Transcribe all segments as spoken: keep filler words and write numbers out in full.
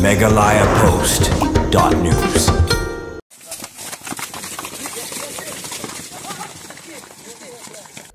Meghalaya Post dot news.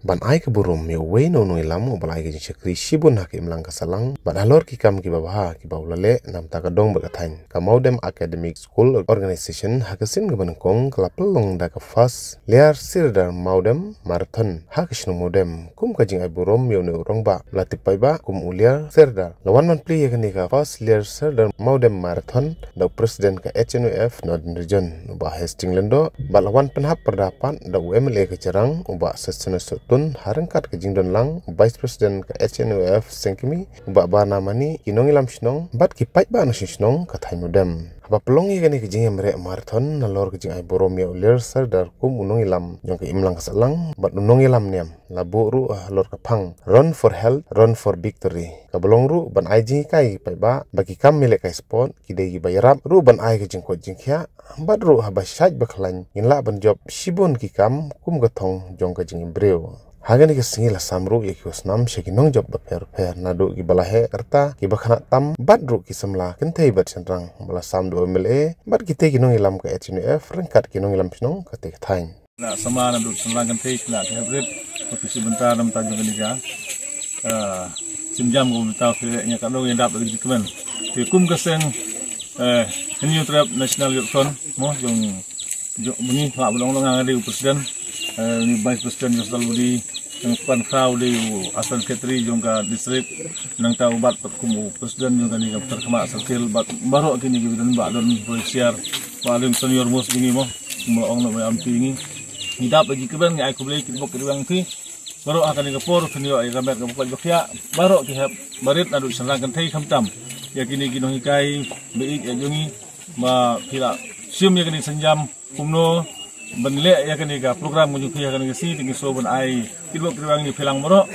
Ban ai ka burom ïa uwei na u nongïalam uba la ai ka jingshakri shibun ha ka imlang ka sahlang bad halor ki kam kiba bha kiba u la leh namar ka dong bad ka thaiñ, ka Mawdem Academic School Organization ha ka sien kaba nyngkong ka la pynlong da ka First Liar Sirdar Mawdem Marathon ha ka shnong Mawdem kum ka jingai burom ïa une u rangbah ba la tip paidbah kum u Liar Sirdar. La wan ban plie ïa kane ka First Liar Sirdar Mawdem Marathon da u President ka H N U F Northern Region u Bah Hastings Lyngdoh bad la wan pynhap pyrda pat da u M L A ka Jirang u Bah Sosthenes Sohtun ha ryngkat ka jingdonlang u Vice President ka H N U F Sengkmie u Bah Barnamani, ki nongïalam shnong bad ki paidbah na shnong shnong ka thaiñ Mawdem. Haba pynlong ïa kane ka jingïamreh marathon nalor ka jingai burom ïa u Liar Sirdar kum u nongïalam jong ka imlang ka sahlang bad u nongïalam niam, la buh ruh halor ka phang Run for Health, Run for Victory kaba long ruh ban ai jinghikai paidbah ba ki kam ïalehkai sport ki dei kiba ïarap ruh ban ai ka jingkoit jingkhiah bad ruh haba shait ba khlaiñ ngin lah ban jop shibun ki kam kum ka thong jong ka jingim briew. Ha kane ka sngi la sam ruh ïa ki khusnam sha ki nongjop bapher bapher naduh kiba la heh ka rta, kiba khynnah tam bad ruh ki samla kynthei bad shynrang ba la sam da u M L A bad kitei ki nongïalam ka H N U F ryngkat ki nongïalam shnong katei ka thaiñ. Na samla naduh shynrang kynthei khynnah ki hep rit ba ki shu bynta na bynta jong kane ka, ah, sienjam ka bynta phi ïa ka dong ïa dap da ki kmen. Te kum ka seng, eh, Hynñiewtrep National Youth Front mo jong jong mynni, la ba long long nga dei u president, eh, ni vice president jong Sdalbudi, jong Pan Khraw dei u assistant secretary jong ka district, nangta u Bat pat kum u president jong kane ka Ptharkhmah circle, bad baroh kine ki ba don, ba don volunteer, ba don senior most kine mo, mo ong na ba am ti ngi. Ngi dap ba ki kmen ngi ai khublei ki bok ki rwang phi. Baroh ha kane ka por phin ïoh ïa ka met ka bukut bakhiah. Baroh ki hep barit naduh shynrang kynthei khamtam ïa kine ki nonghikai ba ïeit ïa jong ngi. Ba phi la shim ïa kane ka sienjam kumno ban leh ïa kane ka program ka jong phi ha kane ka sngi, te ngi sngewbha ban ai ki bok ki rwang ïa phi lang baroh.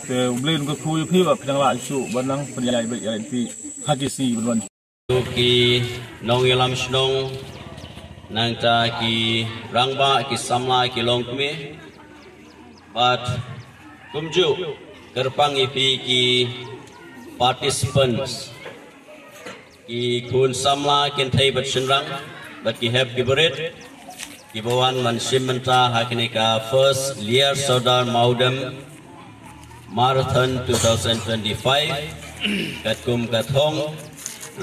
Te U Blei un kyrkhu ïa phi ba phi nang lah shuh ban nang pynïaid beit ïa phi ha ki sngi ban wan. Ki nongïalam shnong, nangta ki rangbah, ki samla, ki longkmie. Bad kumjuh kyrpang ïa phi ki participants, ki khun samla kynthei bad shynrang, bad ki hep ki barit kiba wan ban shim bynta ha kane ka First Liar Sirdar Mawdem Marathon two thousand twenty-five, katkum ka thong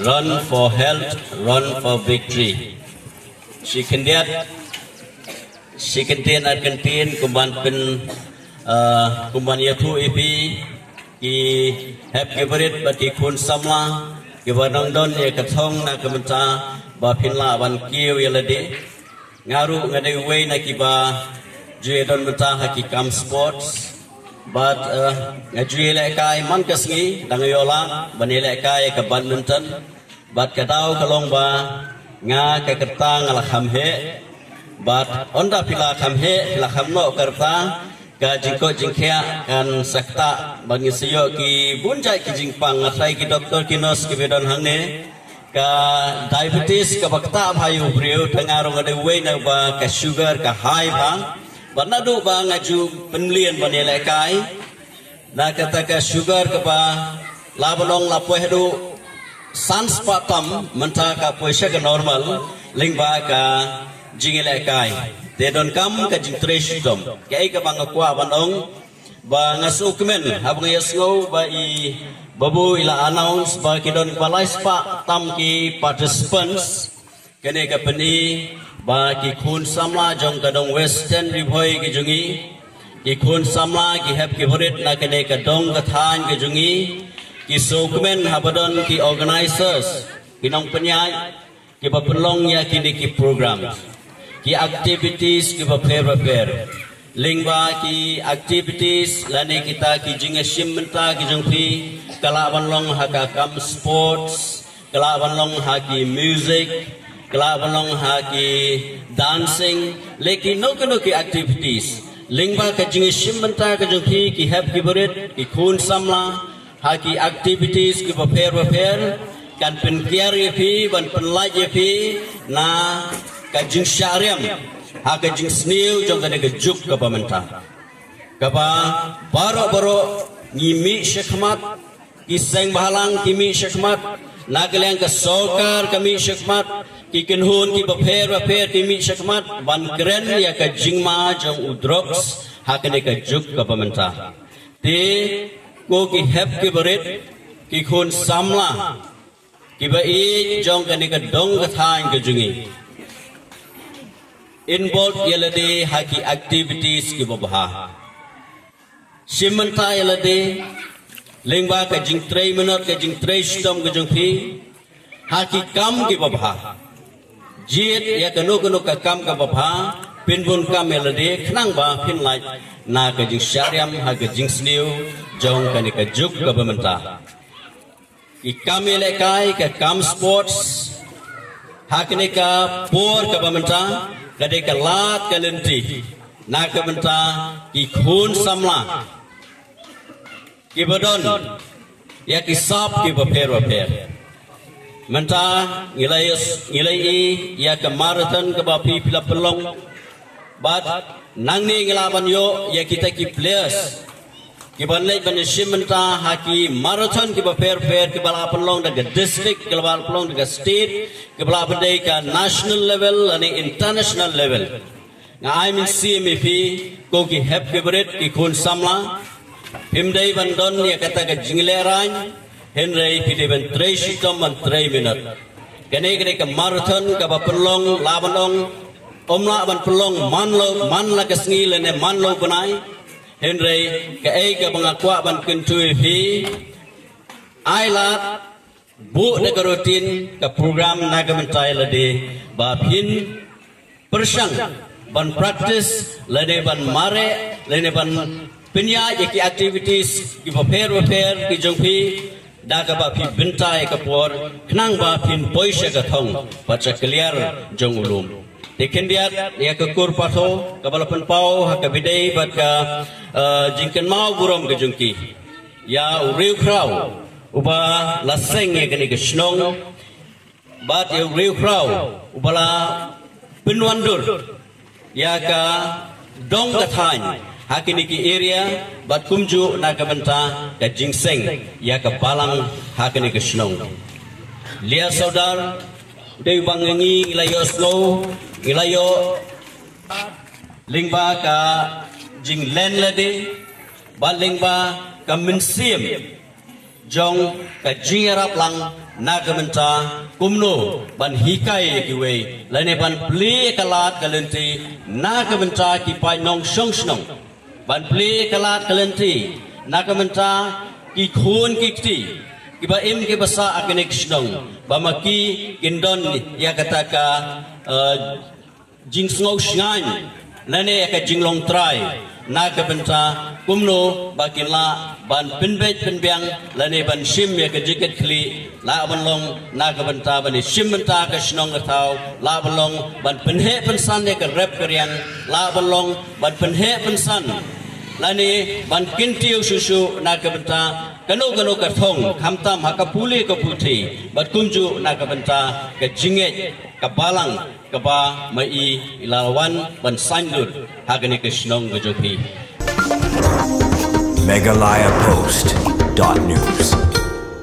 Run for Health, Run for Victory. Shi khyndiat, shi kyntien ar kyntien kum ban pyn, ah, kum ban ïathuh ïa phi ki hep ki barit bad ki khun samla kiba nang don ïa ka thong na ka bynta ba phin lah ban kiew ïa lade. Nga ruh nga dei uwei na kiba ju ïa don bynta ha ki kam sports. Bad, eh, nga ju ïa lehkai man ka sngi, dang ïoh lah ban ïa lehkai ïa ka badminton. Bad ka daw ka long ba nga ka rta nga la kham heh. Bad ynda phi la kham heh, phi la kham noh ka rta, ka jingkoit jingkhiah kan sa ktah, bad ngin sa ïoh ki bun jait ki jingpang. Nga tharai ki doktor ki nurse kiba don hangne, ka diabetes kaba ktah bha ïa u briew, te nga ruh nga dei uwei na ba ka sugar ka high bha. Bad naduh ba nga ju pynmlien ban ïa lehkai, na kata ka sugar kaba lah ban long la poi haduh san spah tam, mynta ka poi sha ka normal lyngba ka jingïalehkai. Te donkam ka jingtrei shitom. Kaei kaba nga kwah ban ong, ba nga sngewkmen haba nga ïohsngew ba i Babu i la announce ba ki don ba lai spah tam ki participants. Kane ka pyni ba ki khun samla jong ka dong Western Ri Bhoi ki jong ngi, ki khun samla ki hep ki barit na kane ka dong ka thaiñ ki jong ngi, ki sngewkmen haba don ki organizers, ki nongpynïaid, kiba pynlong ïa kine ki programs, ki activities kiba pher bapher. Lyngba ki activities lane kita ki jingïashim bynta ki jong phi, ka lah ban long ha ka kam sports, ka lah ban long ha ki music, ka lah ban long ha ki dancing, lane kino kino ki activities. Lyngba ka jingïashim bynta ka jong phi ki hep ki barit, ki khun samla, ha ki activities kiba pher bapher, kan pynkiar ïa phi, ban pynlait ïa phi na ka jingshah riam ha ka jingsniew jong kane ka juk kaba mynta. Kaba baroh baroh ngi mih shakhmat, ki seng bhalang ki mih shakhmat, Na ka liang ka sorkar ka mih shakhmat, ki kynhun kiba pher bapher ki mih shakhmat ban kren ïa ka jingma jong u drugs ha kane ka juk kaba mynta. Te ko ki hep ki barit, ki khun samla kiba ïeit jong kane ka dong ka thaiñ ka jong ngi, involve ïa lade ha ki activities kiba bha. Shim bynta ïa lade lyngba ka jingtrei minot, ka jingtrei shitom ka jong phi ha ki kam kiba bha. Jied ïa kano kano ka kam kaba bha, pynbun kam ïa lade khnang ba phin lait na ka jingshah riam ha ka jingsniew jong kane ka juk kaba mynta. Ki kam ïalehkai, ka kam sports ha kane ka por kaba mynta ka dei ka lad ka lynti na ka bynta ki khun samla kiba don ïa ki sap kiba pher bapher. Mynta ngi la ïoh, ngi la ïoh ïa ka marathon kaba phi phi la pynlong. Bad nangne ngi lah ban ïoh ïa kita ki players kiban leit ban shim bynta ha ki marathon kiba pher bapher, kiba lah pynlong da ka district, kiba lah pynlong da ka state, kiba lah pynlong da ka national level lane international level. Nga ai mynsiem ïa phi ko ki hep ki barit, ki khun samla, phim dei ban don ïa kata ka jinglehrain, hynrei phi dei ban trei shitom ban trei minot. Kane ka dei ka marathon kaba pynlong, lah ban ong, ym lah ban pynlong man la, man la ka sngi lane man la u bnai. Hynrei kaei kaba nga kwah ban kyntu ïa phi, ai lad, buh da ka routine, ka program na ka bynta ïa lade ba phin pyrshang ban practice lane ban mareh lane ban pynïaid ïa ki activities kiba pher bapher ki jong phi, da kaba phi bynta ïa ka por khnang ba phin poi sha ka thong bad sha ka liar jong u lum. Te khyndiat ïa ka kur patho kaba la pynpaw ha kaba ïadei bad ka, eh, jingkynmaw burom ka jong ki ïa u riewkhraw uba la seng ïa kane ka shnong, bad ïa u riewkhraw uba la pynwandur ïa ka dong ka thaiñ ha kine ki area, bad kumjuh na ka bynta ka jingseng ïa ka balang ha kane ka shnong. Lia Sawdar, dei ba ngi la ïohsngew, ngi la ïoh lyngba ka jinglen lade, bad lyngba ka mynsiem jong ka jingïarap lang na ka bynta kumno ban hikai ïa kiwei lane ban plie ka lad ka lynti na ka bynta ki paid nongshong shnong, ban plie ka lad ka lynti na ka bynta ki khun ki kti kiba im kiba sah ha kane ka shnong, ba ma ki kin don ïa kata ka, eh, jingsngew shngaiñ lane ïa ka jinglong trai na ka bynta kumno ba kin lah ban pynbeit pynbiang lane ban shim ïa ka jingkitkhlieh, lah ban long na ka bynta ban ïashim bynta ka shnong ka thaw, lah ban long ban pynheh pynsan ïa ka rep ka riang, lah ban long ban pynheh pynsan lane ban kyntiew shuh shuh na ka bynta kano kano ka thong, khamtam ha ka pule ka puthi, bad kumjuh na ka bynta ka jingngeit ka balang kaba ma i i la wan ban saiñdur ha kane ka shnong ka jong phi. Meghalaya Post dot news.